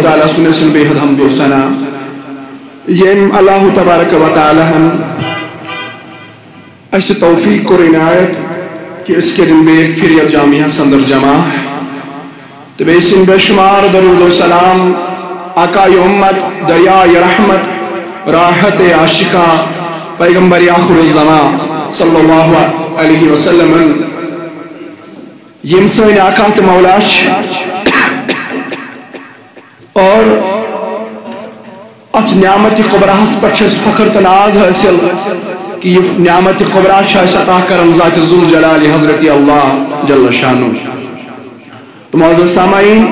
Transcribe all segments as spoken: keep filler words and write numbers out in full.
تعالیٰ ہس کُن ٲسِن بے حد حمد و ثنا۔ ییٚمۍ اللہ تبارک و تعالیٰ ہن اسہِ توفیق کوٚر عنایت کہِ أسۍ کٔرِن بیٚیہِ اکہِ پھِرِ یتھ جامعہ ہس اندر جمع۔ تہٕ بیٚیہِ سٕنٛدۍ بے شمار درود و سلام آقائے امت، دریائے رحمت، راحت عاشقہ، پیغمبر آخر الزمان صلی اللہ علیہ وسلم، یِم سٲنۍ آقا تہٕ مولا چھِ۔ اور اتھ نعمت کبریٰ ہس پٮ۪ٹھ چھِ اَسہِ فخر تہٕ ناز حٲصِل کہِ یہِ نعمت کبریٰ چھِ اَسہِ عطا کران ذات ذوالجلال حضرت اللہ جل شانہ۔ تہٕ معزز سامعین،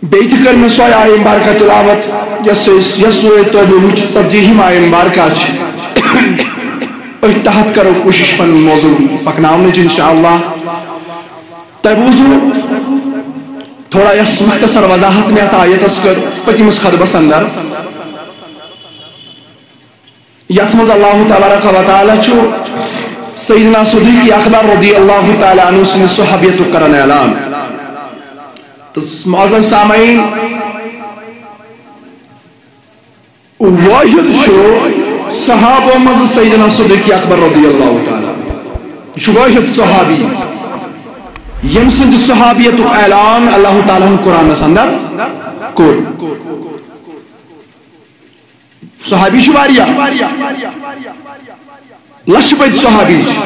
بیٚیہِ تہِ کٔر مےٚ سۄے آیہِ مبارکہ تلاوت، یۄس أسۍ، یۄس سورہ توبہ وٕچھ، ژتجیٖہِم آیہِ مبارکہ چھِ۔ أتھۍ تحت کرو کوٗشش پنُن موضوع پکناونٕچ انشاءاللہ۔ تۄہہِ بوٗزوٕ تھوڑا یۄس مختصر وضاحت مےٚ اتھ آیتس کٔر پٔتمِس خطبس اندر، یتھ منٛز اللہ تبارک و تعالیٰ چھُ سیدنا صدیق اکبر رضی اللہ تعالیٰ عنہ سٕنٛدِ صحابیتُک کران اعلان۔ تہٕ معزز سامعین، واحد چھُ صحابو منٛز سیدنا صدیق اکبر رضی اللہ تعالیٰ عنہ۔ یہِ چھُ واحد صحابی، ییٚمہِ سٕنٛدِ صحابیتُک اعلان اللہ تعالیٰ ہن قرآنس اندر کوٚر۔ صحابی چھِ واریاہ، لچھِ بٔدۍ صحابی چھِ۔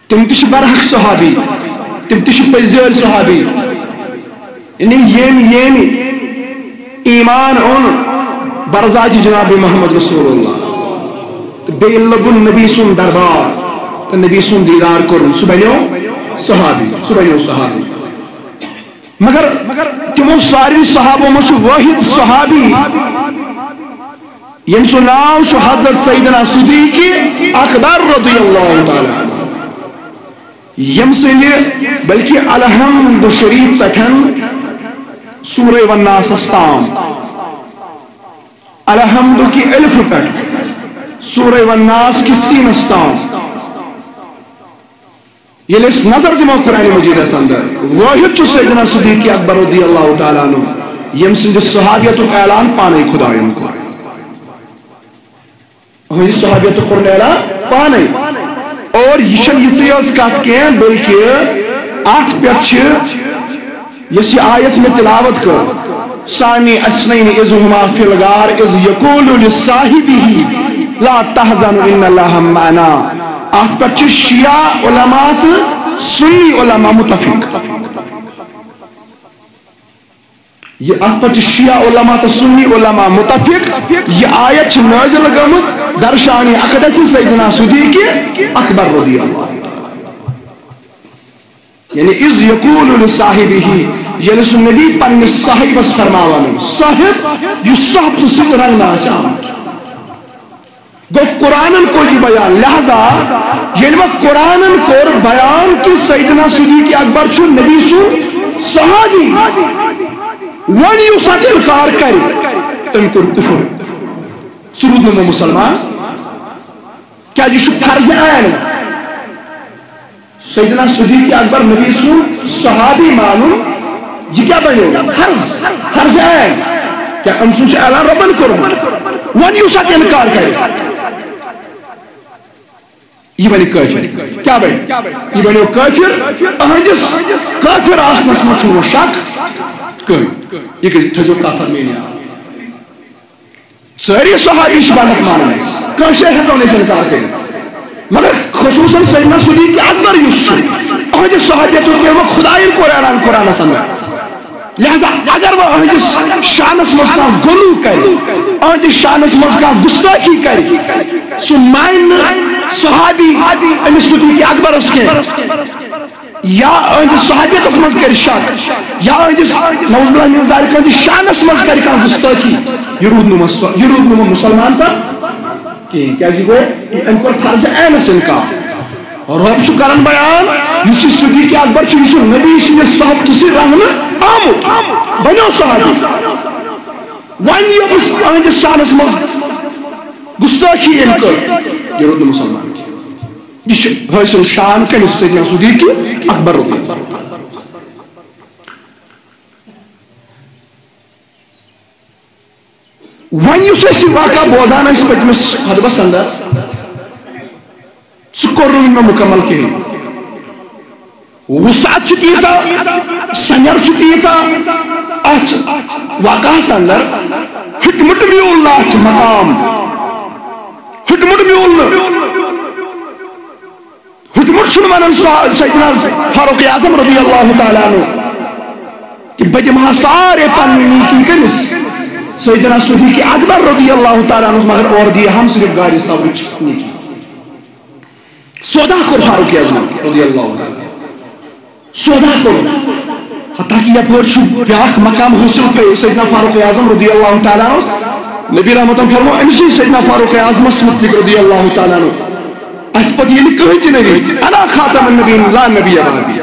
تِم تہِ چھِ برحق صحابی، تِم تہِ چھِ پٔزۍ صحابی۔ یعنی ییٚمۍ، ییٚمۍ ایمان اوٚن برذاتِ جناب محمد رسول اللہ، تہٕ بیٚیہِ لوٚبُن نبی سُنٛد دربار تہٕ نبی سُنٛد دیٖدار کوٚرُن، سُہ بنیو صحابی، سُہ بنیو صحابی۔ مگر تِمو ساروی صحابو منٛز چھُ وٲحد صحابی، ییٚمۍ سُنٛد ناو چھُ حضرت سیدنا صدیق اکبر رضی اللہ تعالیٰ عنہ، ییٚمۍ سٕنٛدِ بلکہِ الحمد شریف پٮ۪ٹھ سورہ والناسس تام، الحمد کہِ الف پٮ۪ٹھ سورہ والناس کِس سینس تام، ییٚلہِ أسۍ نظر دِمو قرآن مجیدس اندر، وٲحد چھُ سیدنا صدیق اکبر رضی اللہ تعالیٰ عنہ، ییٚمہِ سٕنٛدِ صحابیتُک اعلان پانے خداین کوٚر۔ أہنٛدِ صحابیتُک کوٚر اعلان پانے۔ اور یہِ چھَنہٕ یِژٕے یٲژ کتھ کینٛہہ، بلکہِ اتھ پٮ۪ٹھ چھِ یۄس یہِ آیت مےٚ تلاوت کٔر، ثانی اثنین اذ ہما فی الغار اذ یقول لصاحبہ لا تحزن ان اللہ معنا، اتھ پٮ۪ٹھ چھِ شیعہ علماء تہٕ سنی علماء متفق۔ یہِ اتھ پٮ۪ٹھ چھِ شیعہ علماء تہٕ سنی علماء متفق، یہِ آیت چھِ نازل گٔمٕژ درشان اقدس سیدنا صدیق اکبر رضی اللہ عنہ۔ یعنی اذ یقول لصاحبہ، ییٚلہِ سُہ نبی پننِس صاحبس فرماوان اوس، صاحب، یُس صحبتہٕ سۭتۍ رنگنہٕ آسہِ آمُت۔ گوٚو قرآنن کوٚر یہِ بیان، لہذا ییٚلہِ وۄنۍ قرآنن کوٚر بیان کہِ سیدنا صدیق اکبر چھُ نبی سُنٛد صحابی، وۄنۍ یُس اتھ انکار کرِ، تٔمۍ کوٚر کفر، سُہ روٗد نہٕ وۄنۍ مسلمان، کیازِ یہِ چھُ فرض عین۔ سیدنا صدیق اکبر نبی سُنٛد صحابی مانُن، یہِ کیٛاہ بنیو؟ فرض، فرض عین۔ کیٛاہ أمۍ سُنٛد چھُ اعلان رۄبن کوٚرمُت؟ وۄنۍ یُس اتھ انکار کرِ، یہِ بنہِ کٲفر۔ کیٛاہ بنہِ؟ یہِ بنیو کٲفر۔ أہنٛدِس کٲفر آسنس منٛز چھُنہٕ وۄنۍ شک کٕہٕنۍ۔ یہِ گٔے، تھٲیزیو کتھ اتھ میٲنۍ یاد۔ سٲری صحابی چھِ بنت مانان أسۍ، کٲنٛسے ہٮ۪کو نہٕ أسۍ انکار کٔرِتھ۔ مگر خصوصاً سیدنا صدیق اکبر یُس چھُ، أہنٛدِ صحابیتُک ییٚلہِ وۄنۍ خدایَن کوٚر اعلان قرآنس اندر، لہذا اگر وۄنۍ أہنٛدِس شانس منٛز کانٛہہ غلو کرِ، أہنٛدِس شانس منٛز کانٛہہ گستٲخی کرِ، سُہ مانہِ نہٕ صحابی أمِس صدیق اکبرس کینٛہہ۔ یا أہنٛدِس صحابیتس منٛز کرِ شک، یا أہنٛدِس، نعوذ باللہ من ذالک، أہنٛدِس شانس منٛز کرِ کانٛہہ گستٲخی، یہِ روٗد نہٕ مس-، یہِ روٗد نہٕ وۄنۍ مسلمان پتہٕ کِہیٖنۍ۔ کیٛازِ یہِ گوٚو، یہِ، أمۍ کوٚر فرض عینس انکار۔ رۄب چھُ کران بیان، یُس یہِ صدیق اکبر چھُ، یہِ چھُ نبی سٕنٛدِس صحبتہٕ سۭتۍ رنگنہٕ آمُت، بنیو صحابی۔ وۄنۍ ییٚمِس أہنٛدِس شانس منٛز گستٲخی أمۍ کٔر، یہِ روٗد نہٕ مسلمان کِہیٖنۍ۔ یہِ چھُ حٲصِل شان کٔمِس؟ سیدنا صدیق اکبر رضی اللہ عنہ۔ وۄنۍ یُس أسۍ یہِ واقعہ بوزان ٲسۍ پٔتمِس خطبس اندر، سُہ کوٚر نہٕ وُنہِ مےٚ مُکمل کِہیٖنۍ۔ وسعت چھِ تیٖژاہ، سنیر چھُ تیٖژاہ اتھ واقعس اندر، ہُٹمُٹ میوٗل نہٕ اتھ مقام، ہُٹمُٹ میوٗل نہٕ۔ ہُتھ پٲٹھۍ چھُنہٕ وَنان سا-، سیدنا فاروق اعظم رضی اللہ تعالیٰ عنہ کہِ بہٕ دِمہٕ ہا سارے پنٕنۍ نیکی کٔمِس؟ سیدنا صدیق اکبر رضی اللہ تعالیٰ عنہ، مگر اورٕ دِیہِ ہم صرف گاڑِ صبرٕچ نیکی۔ سودا کوٚر فاروق اعظم رضی اللہ تعالیٰ عنہ۔ سودا کوٚر۔ حتیٰ کہ یپٲرۍ چھُ بیٛاکھ مقام حٲصِل پے سیدنا فاروق اعظم رضی اللہ تعالیٰ عنہ۔ نبی رحمتن فرمو أمۍ سٕے سیدنا فاروق اعظمس متعلق رضی اللہ تعالیٰ عنہ، اَسہِ پتہٕ ییٚلہِ کٕہٕنۍ تہِ نبی، انا خاتم النبیین لا نبی بعدی۔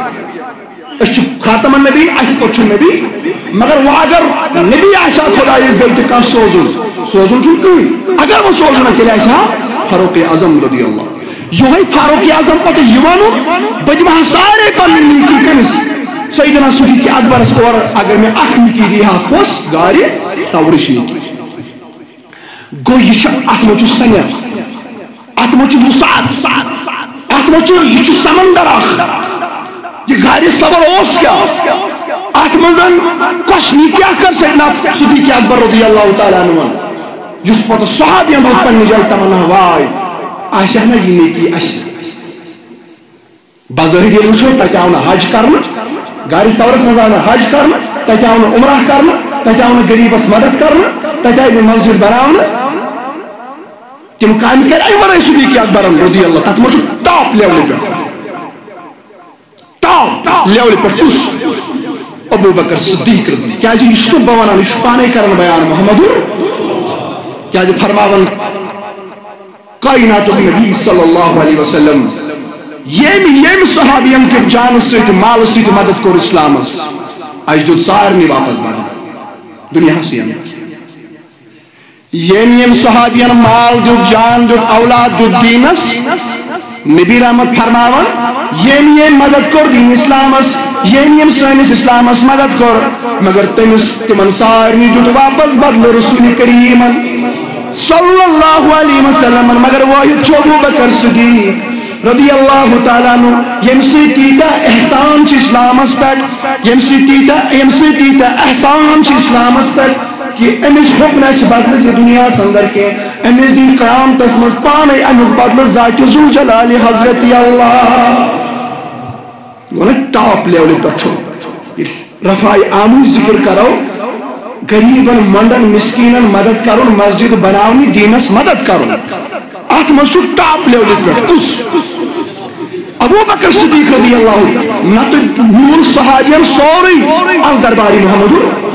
أسۍ چھِ خاتم النبی، اَسہِ پتہٕ چھُ نبی، مگر وۄنۍ اگر نبی آسہِ ہا خدایس بیٚیہِ تہِ کانٛہہ سوزُن، سوزُن چھُنہٕ کٕہٕنۍ۔ اگر وۄنۍ سوزُن، تیٚلہِ آسہِ ہا فاروق اعظم رضی اللہ۔ یِہوٚے فاروق اعظم پتہٕ یہِ وَنُن، بہٕ دِمہٕ ہا سارے پنٕنۍ نیکی کٔمِس؟ سیدنا صدیق اکبرس۔ اورٕ اگر مےٚ اکھ نیکی دی ہا، کۄس؟ گارِ ثورٕچ نیکی۔ گوٚو یہِ چھُ، اتھ منٛز چھُ سنیر، اتھ منٛز چھُ وسعت، اتھ منٛز چھُ، یہِ چھُ سمندر اکھ۔ یہِ گارِ ثور اوس کیٛاہ؟ اتھ منٛز کۄس نیکی اکھ کٔر سیدنا صدیق اکبر رضی اللہ تعالیٰ عنہ، یُس پتہٕ صحابین روٗد پننہِ جایہِ تمنا، واے آسہِ ہا نہ یہِ نیکی اسہِ۔ بظٲہر ییٚلہِ وٕچھو، تَتہِ آو نہٕ حج کرنہٕ، گارِ ثورس منٛز آو نہٕ حج کرنہٕ، تَتہِ آو نہٕ عمرہ کرنہٕ، تَتہِ آو نہٕ غریٖبس مدد کرنہٕ، تَتہِ آیہِ نہٕ مسجد بناونہٕ۔ تِم کامہِ کرِ اَمہِ ورٲے صدیق اکبرن رضی اللہ، تَتھ منٛز چھُ ٹاپ لیولہِ پٮ۪ٹھ۔ ٹاپ لیولہِ پٮ۪ٹھ کُس؟ ابو بکر صدیق رضی۔ کیازِ یہِ چھُس نہٕ بہٕ وَنان، یہِ چھُ پانے کران بیان محمد۔ کیازِ فرماوان کائناتُک نبی صلی اللہ علیہ وسلم، ییٚمۍ، ییٚمۍ صحابین تہِ جانہٕ سۭتۍ، مالہٕ سۭتۍ مدد کوٚر اسلامس، اسہِ دیُت سارنٕے واپس بدلہٕ دُنیاہسٕے اندر۔ ییٚمۍ، ییٚمۍ صحابین مال دیُت، جان دیُت، اولاد دیُت دیٖنس، نبی رحمت فرماوان، ییٚمۍ، ییٚمۍ مدد کوٚر دیٖن اسلامس، ییٚمۍ، ییٚمۍ سٲنِس اسلامس مدد کوٚر، مگر تٔمِس، تِمن سارنٕے دیُت واپس بدلہٕ رسول کریمن۔ صلی اللہ علیہ وسلم، مگر واحد چھُ ابو بکر صدیق رضی اللہ تعالیٰ عنہ، ییٚمہِ سۭتۍ تیٖتیٛاہ احسان چھِ اسلامس پٮ۪ٹھ، ییٚمہِ سۭتۍ تیٖتیٛاہ، ییٚمہِ سۭتۍ تیٖتیٛاہ احسان چھِ اسلامس پٮ۪ٹھ کہِ أمِس ہیوٚک نہٕ اَسہِ بدلہٕ دِتھ دُنیاہس اندر کینٛہہ، أمِس دِتۍ قیامتس منٛز پانے امیُک بدلہٕ ذاتِ ذوالجلال حضرت اللہ۔ گوٚو نا ٹاپ لیولہِ پٮ۪ٹھ چھُ۔ ییٚلہِ رفاع عامٕچ ذِکِر کرو، غریٖبن، منٛڈن، مِسکیٖنن مدد کرُن، مسجد بناونہِ، دیٖنس مدد کرُن، اتھ منٛز چھُ ٹاپ لیولہِ پٮ۪ٹھ۔ کُس؟ ابو بکر صدیق رضی اللہ عنہ۔ نتہٕ میوٗل صحابین سورُے از دربارِ محمد۔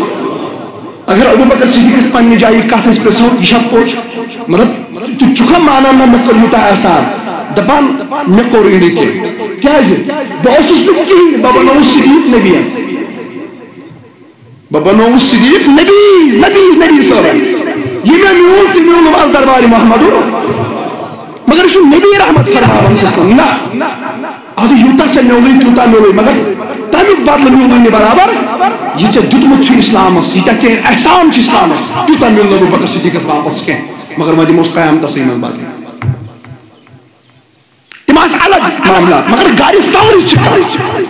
اگر ابو بکر صدیقس پننہِ جایہِ کتھ أسۍ پرژھو، یہِ چھا پوٚز؟ مطلب، ژٕ چھُکھا مانان نہ مےٚ کوٚر یوٗتاہ احسان؟ دپان، مےٚ کوٚرُے نہٕ کینٛہہ۔ کیازِ؟ بہٕ اوسُس نہٕ کِہیٖنۍ، بہٕ بنووُس صدیق نبی۔ بہٕ بنووُس صدیق نبی، نبی، نبی صٲب۔ یہِ مےٚ میوٗل، تہِ میوٗلُم از دربارِ محمدُر۔ مگر یہِ چھُ نبی رحمت فرماوان، صلی اللہ علیہ وسلم، نہ۔ اَدٕ یوٗتاہ ژےٚ میوٗلُے، تیوٗتاہ میوٗلُے، مگر تَمیُک بدلہٕ میوٗلُے نہٕ برابر۔ یہِ ژےٚ دیُتمُت چھُ اِسلامَس، ییٖتیٛاہ ژےٚ احسان چھِ اِسلامَس، تیوٗتاہ میوٗل نہٕ ابو بکر صدیقَس واپس کینٛہہ۔ مگر وۄنۍ دِموس قیامتَسٕے منٛز بدلہٕ۔ تِم آسہٕ الگ معاملات، مگر گرِ سورُے چھِ کَران۔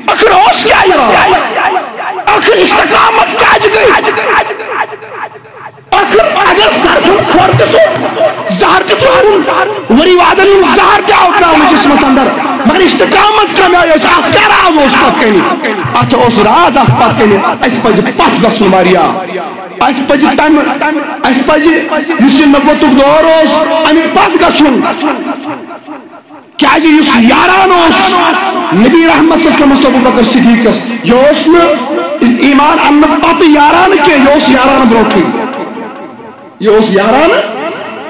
ٲخر اوس کیٛاہ یہِ راز؟ ٲخر استقامت کیٛازِ گٔے؟ ٲخر اگر سرپھن کھۄر تہِ ژوٚٹ، زہر تہِ ترٛووُن، ؤری وادن ہُنٛد زہر تہِ آو ترٛاونہٕ جسمس اندر، مگر استقامت کمہِ آیہِ ٲس؟ اتھ کیٛاہ راز اوس پتہٕ کنہِ؟ اتھ اوس راز اکھ پتہٕ کنہِ، اسہِ پزِ پتھ گژھُن واریاہ۔ اسہِ پزِ تمہِ، اسہِ پزِ یُس یہِ نبوتُک دور اوس، امہِ پتھ گژھُن۔ کیازِ یُس یاران اوس نبی رحمت صلی اللہ علیہ وسلمس ابو بکر صدیقس، یہِ اوس نہٕ ایمان اننہٕ پتہٕ یاران کینٛہہ، یہِ اوس یاران برونٛٹھٕے۔ یہِ اوس یاران،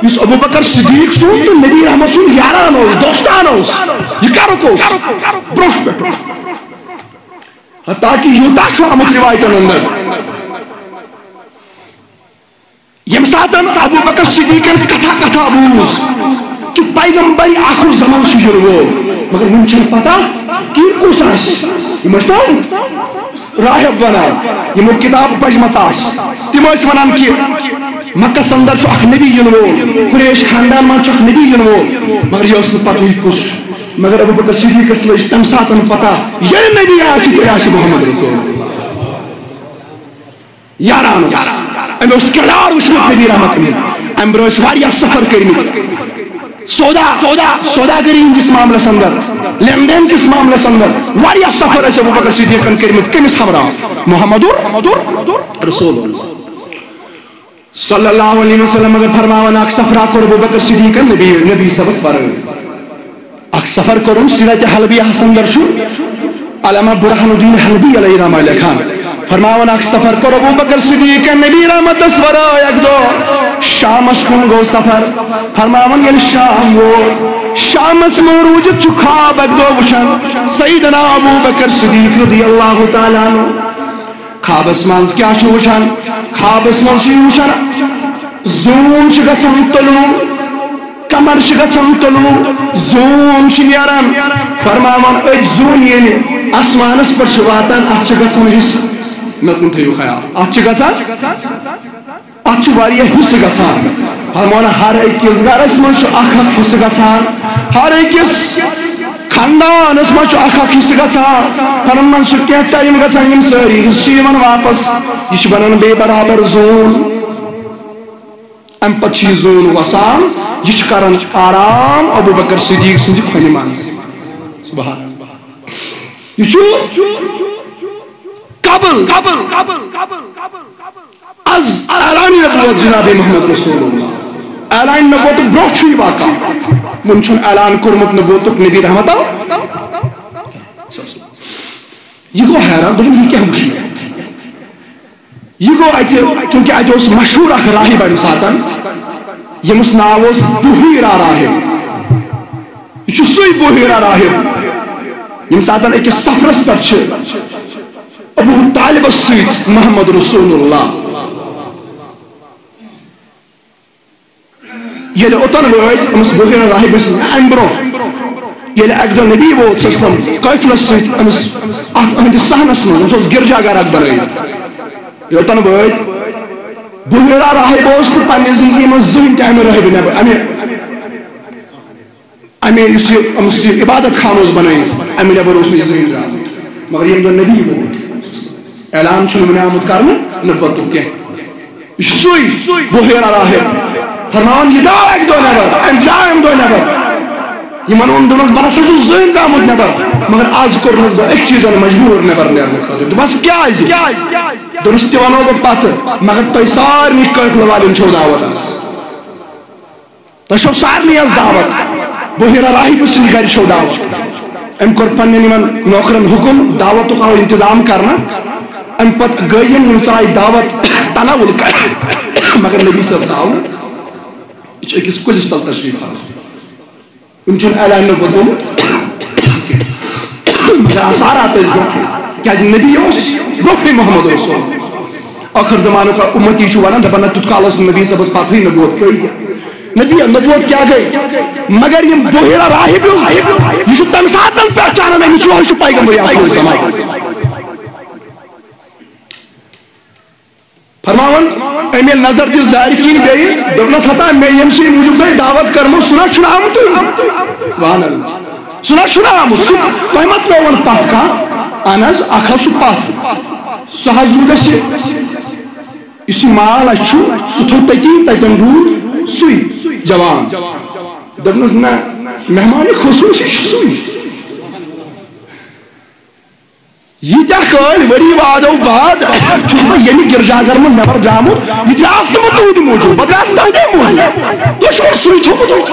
یُس ابو بکر صدیق سُنٛد تہٕ نبی رحمت سُنٛد یاران اوس، دوستان اوس، یہِ کرُک اوس برونٛٹھ پٮ۪ٹھ۔ حتیٰ کہ یوٗتاہ چھُ آمُت روایتن اندر، ییٚمہِ ساتہٕ ابو بکر صدیقن کتھا کتھا بوٗز کہِ پیغمبر آخر زمان چھُ یِنہٕ وول، مگر وُنہِ چھَنہٕ پتہ کہِ کُس آسہِ۔ یِم ٲسۍ نا راہب ونان، یِمو کتاب پجمژ آسہٕ، تِم ٲسۍ ونان کہِ مکس اندر چھُ اکھ نبی یِنہٕ وول، قریش خاندان منٛز چھُ اکھ نبی یِنہٕ وول، مگر یہِ ٲس نہٕ پتہٕے کُس۔ مگر ابو بکر صدیقس لٔج تمہِ ساتہٕ پتہ، ییٚلہِ نبی آسہِ، تیٚلہِ آسہِ محمد رسول۔ یاران اوس۔ أمۍ اوس کردار وٕچھمُت نبی رحمت۔ أمۍ برونٛہہ ٲسۍ واریاہ سفر کٔرمٕتۍ۔ سودا، سودا، سوداگری ہٕنٛدِس معاملس اندر، لین دین کِس معاملس اندر واریاہ سفر ٲسۍ ابو بکر صدیقن کٔرمٕتۍ۔ کٔمِس ہمراہ؟ محمد رسول اللہ صلی اللہ علیہ وسلم۔ اگر فرماوان اکھ سفرا کوٚر ابو بکر صدیقن نبی، نبی صٲبس ورٲے۔ اکھ سفر کوٚرُن سیرت حلبیہس اندر چھُ علامہ برہان الدین حلبی علیہ رحمہ لیکھان، فرماوان اکھ سفر کوٚر ابو بکر صدیقن نبی رحمتس ورٲے اکہِ دۄہ۔ شامس کُن گوٚو سفر۔ فرماوان ییٚلہِ شام ووت، شامس منٛز روٗزِتھ چھُ خواب اکہِ دۄہ وٕچھان سیدنا ابو بکر صدیق رضی اللہ تعالیٰ عنہ۔ خوابس منٛز کیٛاہ چھُ وٕچھان؟ خوابس منٛز چھُ یہِ وٕچھان زوٗن چھُ گژھان طلوع، قمر چھُ گژھان طلوع، زوٗن چھُ نیران۔ فرماوان أتھۍ زوٗن ییٚلہِ آسمانس پٮ۪ٹھ چھُ واتان، اتھ چھُ گژھان حصہٕ۔ مےٚ کُن تھٲیِو خیال، اتھ چھُ گژھان، اتھ چھُ واریاہ حصہٕ گژھان۔ فرماوان ہر أکِس گرس منٛز چھُ اکھ اکھ حصہٕ گژھان، ہر أکِس خاندانس منٛز چھُ اکھ اکھ حصہٕ گژھان۔ پنُن منٛز چھُ کینٛہہ ٹایم گژھان، یِم سٲری حصہٕ چھِ یِوان واپس، یہِ چھُ بنان بیٚیہِ برابر زوٗن۔ امہِ پتہٕ چھُ یہِ زوٗن وسان، یہِ چھُ کران آرام ابو بکر صدیق سٕنٛدِ کھۄنہِ منٛز۔ سبحان اللہ۔ یہِ چھُ قبل، قبل، قبل، قبل، قبل، قبل، قبل۔ از اعلان نبوت جناب محمد رسول اللہ۔ اعلان نبوت برونٛہہ چھُ یہِ واقعہ۔ وۄنۍ چھُنہٕ اعلان کوٚرمُت نبوتُک نبی رحمتہ۔ یہِ گوٚو حیران، دوٚپُن، یہِ کیٛاہ وٕچھ مےٚ؟ یہِ گوٚو اتہِ، چونکہ اتہِ اوس مشہوٗر اکھ راہب امہِ ساتن، ییٚمِس ناو اوس بحیرہ راہب۔ یہِ چھُ سُے بحیرہ راہب، ییٚمہِ ساتن أکِس سفرس پٮ۪ٹھ چھِ ابو طالبس سۭتۍ محمد رسول اللہ۔ ییٚلہِ اوٚتن وٲتۍ، أمِس بحیرہ راہبس امہِ برونٛہہ ییٚلہِ اکہِ دۄہ نبی ووت صلی اللہ علیہ وسلم قٲفلس سۭتۍ أمِس اتھ أہنٛدِس صحنس منٛز، أمِس اوس گرجا گھر اکھ بنٲوِتھ۔ ییٚلہِ اوٚتن وٲتۍ، بحیرہ راہب اوس نہٕ پننہِ زندگی منٛز زٕہٕنۍ تہِ امہِ راہبہٕ نٮ۪بر، امہِ امے یُس یہِ، أمِس یہِ عبادت خانہٕ اوس بنٲیِتھ، امہِ نٮ۪بر اوس نہٕ یہِ زٕہٕنۍ درٛامُت۔ مگر ییٚمہِ دۄہ نبی ووت، اعلان چھُنہٕ وُنہِ آمُت کرنہٕ نبوتُک کینٛہہ۔ یہِ چھُ سُے بحیرہ راہب۔ فرماوان، یہِ درٛاو اکہِ دۄہ نٮ۪بر، أمۍ درٛاو امہِ دۄہ نٮ۪بر۔ یِمن ووٚن، دوٚپنس، بہٕ نسا چھُس زٕہٕنۍ درٛامُت نٮ۪بر، مگر از کوٚرنس بہٕ أکۍ چیٖزن مجبوٗر نٮ۪بر نیرنہٕ خٲطرٕ۔ دوٚپمس، کیٛازِ؟ دوٚپنس، تہِ ونو بہٕ پتہٕ، مگر تۄہہِ سارنٕے قٲفلہٕ والٮ۪ن چھو دعوت از۔ تۄہہِ چھو سارنٕے حظ دعوت، بحیرہ راہب سٕنٛدِ گرِ چھو دعوت۔ أمۍ کوٚر پننٮ۪ن یِمن نوکرن حکم، دعوتُک آو انتظام کرنہٕ۔ امہِ پتہٕ گٔے یِم، یِم ژاے دعوت تناول کرنہِ، مگر نبی صٲب ژاو نہٕ۔ یہِ چھُ أکِس کُلِس تل تشریف آور۔ یِم چھِنہٕ اعلان نبوت گوٚمُت۔ مگر آثارات ٲسۍ برونٛٹھٕے، کیازِ نبی اوس برونٛٹھٕے محمد رسول۔ ٲخر زمانُک امتی چھُ ونان، دپان، نہ، تیُتھ کال ٲس نہٕ نبی صٲبس پتہٕے نبوت گٔے۔ نبی، نبوت کیٛاہ گٔے؟ مگر یِم بحیرہ راہب اوس، یہِ چھُ تمہِ ساتہٕ پہچانان، أمِس چھُ، یہِ چھُ پیغمبر آخر زمان۔ فرماوان، أمۍ ییٚلہِ نظر دِژ دارِ کِنۍ بیٚیہِ، دوٚپنس، ہتا مےٚ ییٚمہِ سٕے موٗجوٗب تۄہہِ دعوت کٔرمٕژ، سُہ نہ چھُنہٕ آمتُے۔ سبحان اللہ۔ سُہ نہ چھُنہٕ آمُت، سُہ، تۄہہِ ما پیوٚوُن پتھ کانٛہہ؟ اہن حظ، اکھ حظ چھُ پتھ۔ سُہ حظ روٗد اَسہِ، یُس یہِ مال اَسہِ چھُ، سُہ تھوٚو تٔتی، تَتٮ۪ن روٗد سُے جوان۔ دوٚپنس، نہ، مہمان خصوٗصی چھُ سُے۔ ییٖتیٛاہ کٲلۍ ؤری وادو بعد چھُس بہٕ ییٚمہِ گِرجا گرٕ منٛز نٮ۪بر درٛامُت، یہِ درٛاس نہٕ بہٕ تُہنٛدِ موٗجوٗب، بہٕ درٛاس تُہنٛدے موٗجوٗب۔ تُہۍ چھِو سُے تھوٚومُت۔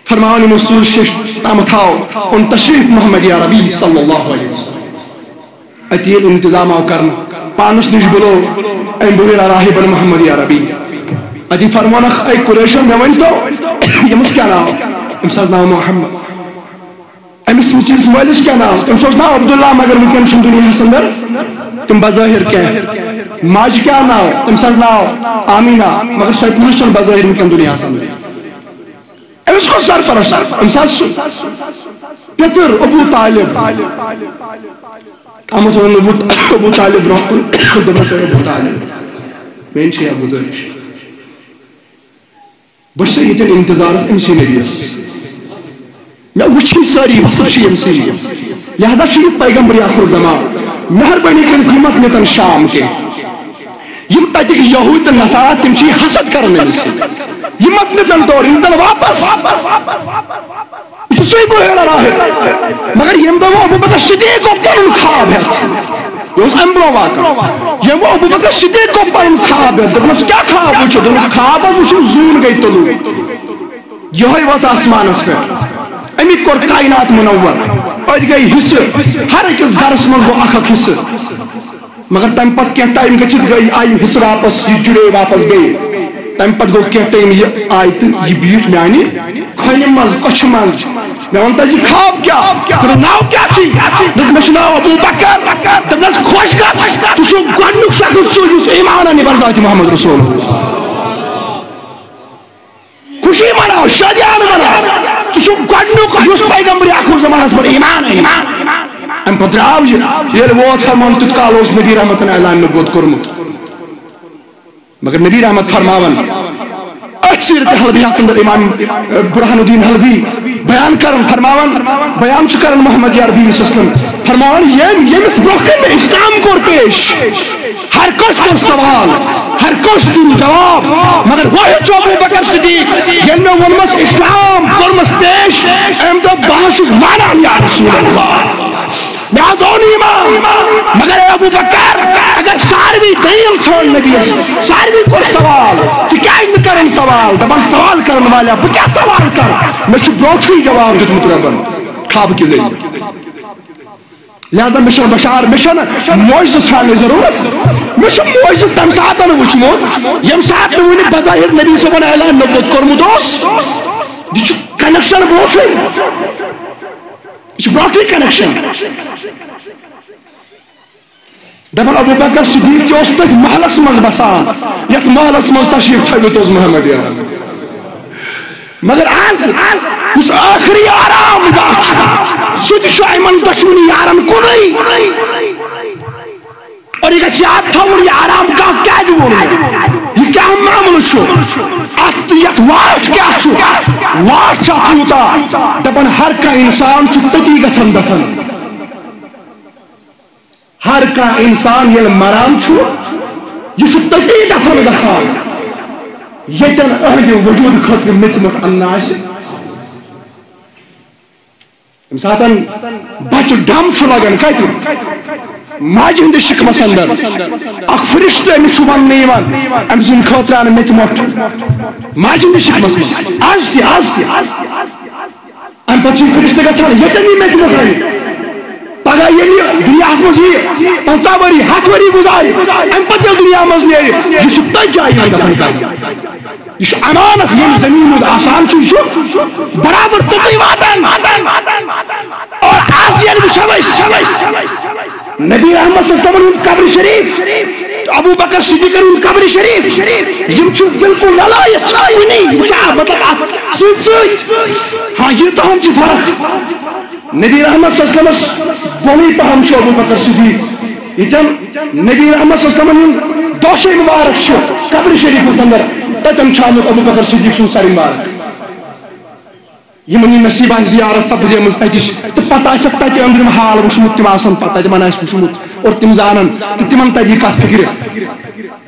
فرماوان یِمو سوٗز شیٚش تامَتھ آو، اوٚن تشریٖف محمد عربی صلی اللہ علیہ وسلم۔ اَتہِ ییٚلہِ انتظام آو کرنہٕ، پانَس نِش بُلوو أمۍ بُحیرہ راہبن محمد عربی۔ اَتی فرمونکھ، اے قریشو، مےٚ ؤنۍ تو، ییٚمِس کیٛاہ ناو؟ أمِس حظ ناو محمد۔ أمِس، أمِس مٲلِس کیٛاہ ناو؟ تٔمِس اوس ناو عبداللہ، مگر وٕنکیٚن چھُنہٕ دُنیاہَس اندر تِم بظٲہِر کینٛہہ۔ ماجہِ کیٛاہ ناو؟ تٔمِس حظ ناو آمینہ، مگر سۄ تہِ نہ حظ چھَنہٕ بظٲہِر وٕنکیٚن دُنیاہَس اندر۔ أمِس کُس سرپرست؟ أمِس حظ چھُ پیٚتٕر ابو طالب۔ تامَتھ ووٚن ابو، ابو طالب برونٛہہ کُن، دوٚپنَس، "اے ابو طالب، میٲنۍ چھِ یا گُزٲرِش، بہٕ چھُس ییٚتٮ۪ن انتظارس أمۍ سٕے نبیَس۔ مےٚ وٕچھ یہِ سٲری وصف چھِ أمۍ سٕے۔ لہذا چھُ یہِ پیغمبر آخر زمان۔ مہربٲنی کٔرِتھ یہِ مت نِتن شام کینٛہہ۔ یِم تَتِکۍ یہوٗدۍ تہٕ نصارا، تِم چھِ یہِ حسد کران أمِس سۭتۍ۔ یہِ مت نِتن تور، یِم دِتن واپس۔ یہِ چھُ سُے بُحیرہ راہب۔ مگر ییٚمہِ دۄہ وۄنۍ ابوٗ بکر صدیق گوٚو پنُن خواب ہٮ۪تھ، یہِ اوس اَمہِ برٛونٛہہ واقعہٕ۔ ییٚمہِ وۄنۍ ابوٗ بکر صدیق گوٚو پنُن خواب ہٮ۪تھ، دوٚپنَس، "کیٛاہ خواب وٕچھُتھ؟" دوٚپنَس، "خواب حظ وٕچھُم، زوٗن گٔے طلوع۔ یِہوٚے وٲژ آسمانَس پٮ۪ٹھ۔ أمی کوٚر کاینات منور۔ أتھۍ گٔے حصہٕ، ہر أکِس گرَس منٛز گوٚو اکھ اکھ حصہٕ۔" مگر تَمہِ پَتہٕ کینٛہہ ٹایم گٔژھِتھ گٔے، آیہِ یِم حصہٕ واپس، یہِ جُڑے واپس بیٚیہِ۔ تَمہِ پَتہٕ گوٚو کینٛہہ ٹایم، یہِ آیہِ تہٕ یہِ بیٖٹھ میٛانہِ کھۄنہِ منٛز، کۄچھِ منٛز۔ مےٚ ووٚن تَس، "یہِ خواب کیٛاہ؟ تَمیُک ناو کیٛاہ چھُے؟" دوٚپُس، "مےٚ چھُ ناو ابوٗ بکر۔" دوٚپنَس، "خۄش گژھ، ژٕ چھُکھ گۄڈٕنیُک شخص، ژٕ یُس ایمان اَنہِ بذات محمد رسول اللہ۔" خوشی مناو، شادیانہٕ مناو۔ ژٕ چھُکھ گۄڈٕنیُک یُس پیغمبر آخر زمانس پٮ۪ٹھ ایمان اَنہِ۔ اَمہِ پتہٕ درٛاو یہِ۔ ییٚلہِ ووت فرمان، تیُت کال اوس نبی رحمتن اعلان نبوت کوٚرمُت۔ مگر نبی رحمت فرماوان، أتھۍ سیرت حلبیَس اندر امام برہان الدین حلبی بیان کران، فرماوان، بیان چھُ کران محمد عربی صلی اللہ علیہ وسلم، فرماوان، ییٚمۍ، ییٚمِس برونٛہہ کنہِ مےٚ اسلام کوٚر پیش، ہر کٲنٛسہِ کوٚر سوال، ہر کٲنٛسہِ دیُن جواب، مگر وٲحد چھُ ابو بکر صدیق، ییٚمۍ مےٚ ووٚنمَس اسلام کوٚرمَس پیش، أمۍ دوٚپ، "بہٕ حظ چھُس مانان یا رسول اللہ۔" مےٚ حظ اوٚن ایمان، مگر اے ابو بکر، اگر ساروی دٔلیٖل ژھٲنٛڈ نبیَس، ساروی کوٚر سوال، ژٕ کیٛازِ نہٕ کران سوال؟ دَپان، سوال کرن والیا، بہٕ کیٛاہ سوال کرٕ؟ مےٚ چھُ برونٛٹھٕے جواب دیُتمُت رۄبن خوابہٕ کہِ ذٔریعہٕ۔ لہذا مےٚ چھُنہٕ بشار، مےٚ چھُنہٕ معجزٕ ژھانڈنٕچ ضروٗرت۔ مےٚ چھُ معجزٕ تَمہِ ساتہٕ وُچھمُت، ییٚمہِ ساتہٕ نہٕ وُنہِ بظاہر نبی صٲبن اعلان نبوت کوٚرمُت اوس۔ یہِ چھُ connection برونٛٹھٕے۔ یہِ چھُ برونٛٹھٕے connection۔ دَپان، ابو بکر صدیق تہِ اوس تٔتھۍ محلس منٛز بسان، یتھ محلس منٛز تشریف تھٲوِتھ اوس محمد یار۔ مگر از، از یُس ٲخری آرام گاہ چھُ، سُہ تہِ چھُ یِمن دۄشوٕنی یارن کُنُے۔ اور یہِ گژھِ یاد تھاوُن، یہِ آرام گاہ کیازِ ووٚن مےٚ؟ یہِ کیاہ معاملہٕ چھُ؟ اتھ تہٕ یتھ واٹھ کیاہ چھُ؟ واٹھ چھُ اتھ یوٗتاہ، دپان ہر کانٛہہ انسان چھُ تٔتی گژھان دفن۔ ہر کانٛہہ انسان ییٚلہِ مران چھُ، یہِ چھُ تٔتی دفن گژھان، ییٚتٮ۪ن أہنٛدِ وجوٗد خٲطرٕ میٚژِ مۄٹھ اننہٕ آسہِ۔ ییٚمہِ ساتن بچہٕ ڈم چھُ لگان، کتہِ؟ ماجہِ ہٕنٛدِس شِکمس اندر۔ اکھ فرشتہٕ أمِس چھُ وننہٕ یِوان، أمۍ سٕنٛدِ خٲطرٕ اَن میٚژِ مۄٹھ۔ ماجہِ ہٕنٛدِس شِکمس منٛز۔ از تہِ، از تہِ۔ امہِ پتہٕ چھُ یہِ فرشتہٕ گژھان، ییٚتٮ۪ن یہِ میٚژِ مۄٹھ اَنہِ۔ پگاہ ییٚلہِ یہِ دُنیاہس منٛز یِیہِ، پنٛژاہ ؤری، ہتھ ؤری گُزارِ، امہِ پتہٕ ییٚلہِ دُنیا منٛز نیرِ، یہِ چھُ تٔتھۍ جایہِ یِوان دفن کرنہٕ۔ یہِ چھُ امانت، ییٚمہِ زٔمیٖن ہُنٛد آسان چھُ، یہِ چھُ برابر توٚتُے واتان۔ اور از ییٚلہِ وٕچھو أسۍ نبی رحمت صلی اللہ علیہ وسلمن ہُنٛد قبر شریف، ابو بکر صدیقن ہُنٛد قبر شریف، یِم چھِ بالکل للٲیِتھ کُنی، یِم چھِ، آ، مطلب، اتھ سۭتۍ سۭتۍ۔ ہاں، ییٖژاہ ہن چھِ فرق۔ نبی رحمت صلی اللہ علیہ وسلمس بۄنٕے پہم چھُ ابو بکر صدیق۔ ییٚتٮ۪ن نبی رحمت صلی اللہ علیہ وسلمن ہُنٛد دوشے مبارک چھُ قبر شریفس اندر، تتٮ۪ن چھُ آمُت ابو بکر صدیق سُنٛد سر مبارک۔ یِمن یہِ نصیب آسہِ زیارت سپزیمٕژ تتِچ، تہٕ پتہٕ آسٮ۪کھ تتہِ أنٛدرِم حال وُچھمُت، تِم آسن پتہٕ تتہِ، تِمن آسہِ وُچھمُت اور تِم زانن تہٕ تِمن ترِ یہِ کتھ فکرِ۔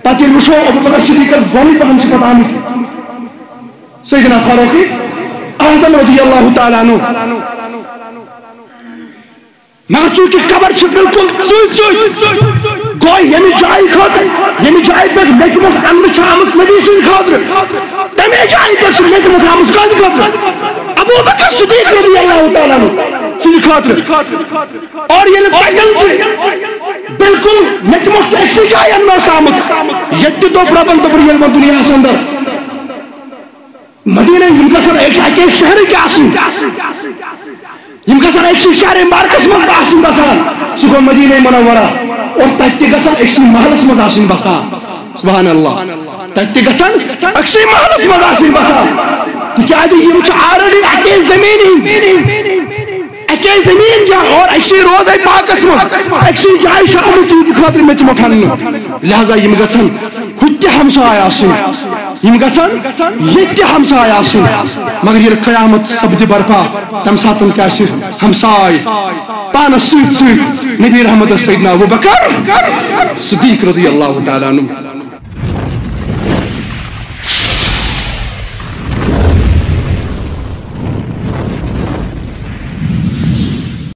پتہٕ ییٚلہِ وٕچھو، ابو بکر صدیقس بۄنٕے پہم چھِ پتہٕ آمٕتۍ سیدنا فاروق اعظم رضی اللہ تعالیٰ عنہ۔ مگر چونکہ قبر چھِ بالکل سۭتۍ سۭتۍ، گوٚو ییٚمہِ جایہِ خٲطرٕ، ییٚمہِ جایہِ پٮ۪ٹھ میٚژِ مۄٹھ اننہٕ چھِ آمٕژ نبی سٕنٛدِ خٲطرٕ، تَمے جایہِ پٮ۪ٹھ چھِ میٚژِ مۄٹھ آمٕژ کَتھ خٲطرٕ؟ ابو بکر صدیق رضی اللہ تعالیٰ عنہ سٕنٛدِ خٲطرٕ۔ اور ییٚلہِ تَتٮ۪ن تہِ بالکل میٚژِ مۄٹھ تہِ أکسٕے جایہِ اننہٕ ٲس آمٕژ، ییٚتہِ تہِ دوٚپ رۄبن، دوٚپُن، ییٚلہِ وۄنۍ دُنیاہس اندر مدیٖنہ، یِم گژھن أکۍ، اَکے شہرٕکۍ آسٕنۍ۔ یِم گژھن أکسٕے شہرِ مبارکس منٛز آسٕنۍ بسان۔ سُہ گوٚو مدیٖنہ منورہ۔ اور تَتہِ تہِ گژھن أکسٕے محلس منٛز آسٕنۍ بسان۔ سبحان اللہ۔ تَتہِ تہِ گژھن أکسٕے محلس منٛز آسٕنۍ بسان۔ تِکیٛازِ یِم چھِ already اَکے زٔمیٖنہِ ہٕنٛدۍ۔ اَکے زٔمیٖن جا اور أکسٕے روزے پاکس منٛز، أکسٕے جایہِ چھِ آمٕتۍ یِہنٛدِ خٲطرٕ میٚژِ مۄٹھ اننہٕ۔ لہذا یِم گژھن ہُتہِ تہِ ہمساے آسٕنۍ، یِم گژھن ییٚتہِ تہِ ہمساے آسٕنۍ۔ مگر ییٚلہِ قیامت سپدِ برپا، تمہِ ساتہٕ تہِ آسہِ ہمساے پانس سۭتۍ سۭتۍ نبی رحمت سیدنا ابو بکر صدیق رضی اللہ تعالیٰ عنہ۔